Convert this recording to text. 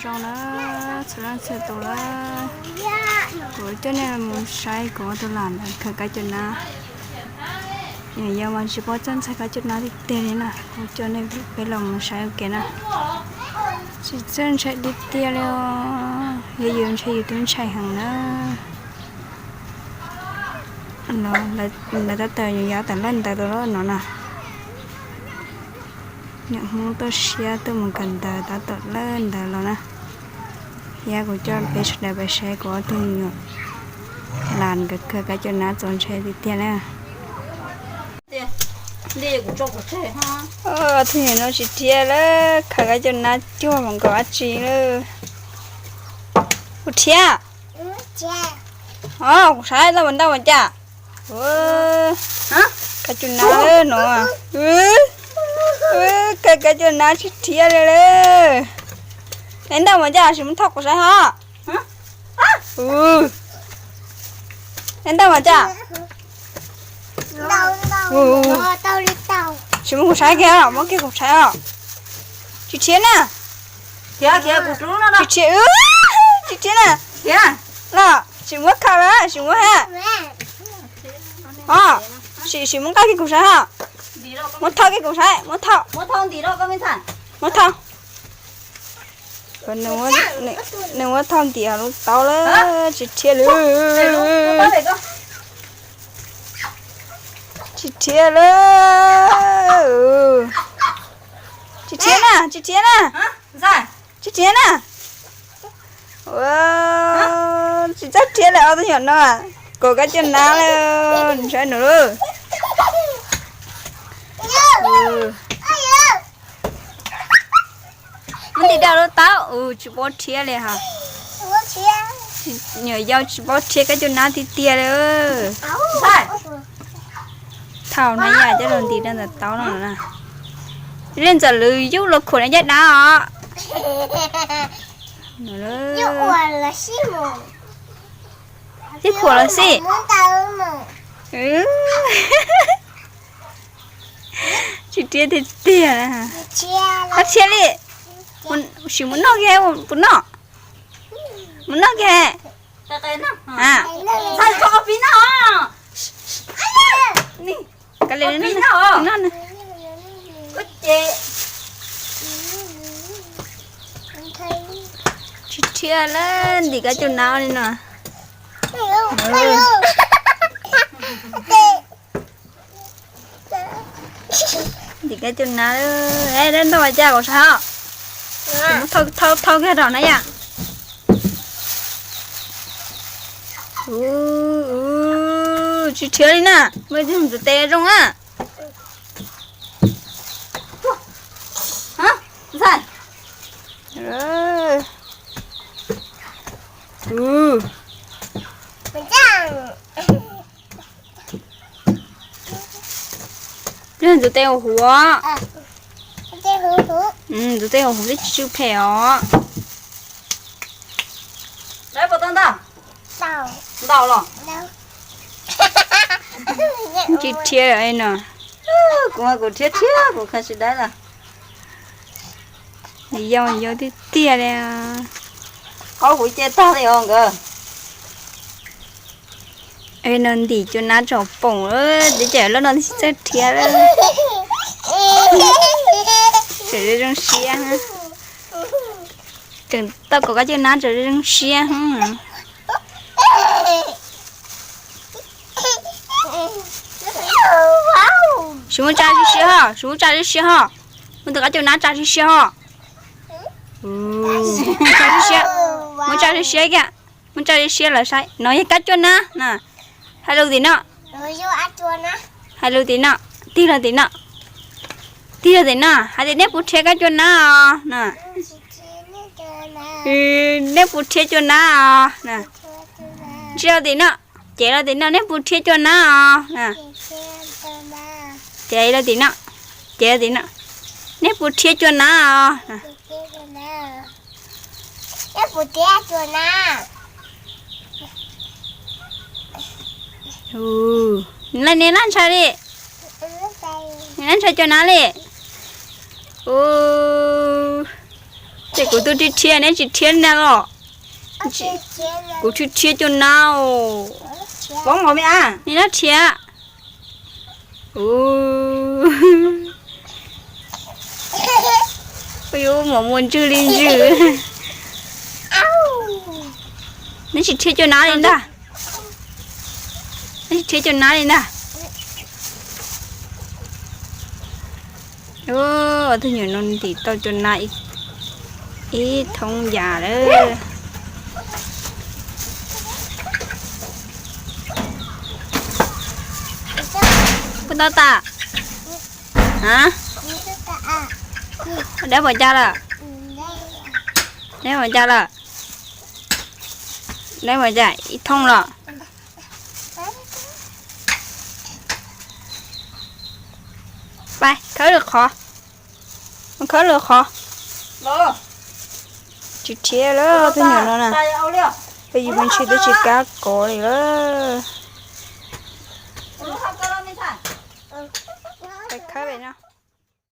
Zoo na, txhua leej txhua tus lawm, kuv coj nej mus saib kuv tus lam ntawd khaws kab cov nab. Yog mas tsis paub txawj ntxhais kab cov nab tiag tiag li na, kuv coj nej peb los mus saib ua ke na. Tsis txawj ntshai tiag tiag li os, yog yus ntshai yus twb ntshai heev na. Lawv tab tom yuav yav tawm lawj ntawd los no na. Niam Hmoob tuaj siab tuaj mus kawm ntawv tab tom lawj ntawd los na. Thiab kuv coj peb sawv daws pais saib kuv ob tug me nyuam lam nkawd khaws kab cov nab txaus ntshai tiag tiag na. Ob tug me nyuam no tsis rhiab lawm, khaws kab cov nab cuag hluas nkauj dab tsi lawm. Kuv rhiab. Os, kuv saib tau ntau mas cas. Kab cov nab no, khaws kab cov nab tsis rhiab li lawm. Es ntau mas cas, sim mus thauj kuv saib ho. Es ntau mas cas. Sim muab kuv saib kiag, muab kiag kuv saib os. Tsis rhiab na. Tsis rhiab, tsis rhiab na. Los, sim muab khaws los, sim muab ha. Os, sim, sim muab nqa kiag kuv saib ho. Muab thauj kiag kuv saib, muab thauj. Muab thauj. Nws muab thauj ntim lub taub lawm, tsis rhiab lawm. Tsis rhiab lawm. Tsis rhiab na, tsis rhiab na. Tsis rhiab na. Ua, tsis txawj rhiab li ob tug nyuam no. Kaus kab cov nab lawm, nws saib nws lawm. Muab ntim daj lub taub, tsis paub rhiab li hos. Nyuam yaus tsis paub rhiab kab cov nab tiag tiag li. Thaum no yam coj los ntim rau ntawm taub no na. Leej ntxawm lwm yub los khuam na caj dab os. Twb khuam los xij. Tsis rhiab tiag tiag. Qhov txhia li. Sim mus noj kiag, puas noj? Mus noj kiag. Kav liam, noj. Tsis rhiab lawm, ntim kab cov nab li no. Ntim kab cov nab, dab ntau mas cas kuv saib os. Thauj, thauj kiag rau na yom. Tsis rhiab li na, muaj ib tug ntxuav tes zoo na. Ntxuav tes huv huv. Ntxuav tes huv huv thiab tsis tsw phem os. Tsis rhiab no. Kuv, kuv rhiab thiab kuv khaws tsis dai lawm. Yau yau tiag tiag li. Qaub huv ce tag li os nkawd. No ntim cov nab tsom poom, teb cam loj no tsis txawj rhiab lawm. Tseem zoo siab. Tseem tau kaus kab cov nab tseem zoo siab. Sim muab tsa siab siab ho, sim muab tsa siab siab ho. Muab tus kab cov nab tsa siab siab ho. Tsa siab siab, muab tsa siab siab kiag. Muab tsa siab siab lawv saib, no yog kab cov nab na. Hais lus tim no. Hais lus tim no. Tig los tim no. Tig los tim no, hais tias nej puas rhiab kab cov nab os na. Nej puas rhiab cov nab os na. Ntsia los tim no. Cev los tim no, nej puas rhiab cov nab os na. Cev los tim no. Cev los tim no, nej puas rhiab cov nab os. Nws laj ntshai li. Nws laj ntshai cov nab li. Kuv twb rhiab rhiab, neb tsis rhiab na los? Kuv rhiab rhiab cov nab. Neb nab rhiab. Ua, mos muag ntswg li ntswg. Neb tsis rhiab cov nab li ntag. Neb tsis rhiab cov nab li ntag. Tus me nyuam no ntim tau cov nab ib thoob yas lawm. Puas tau tas? A, dab puas cas lawm? Dab puas cas lawm? Dab puas cas ib thoob los? Pab khawb lwm qhov, khawb lwm qhov. Tsis rhiab lawm tus me nyuam no na. Peb yus me ntsis twb tsis kam kov li lawm. Khawb no.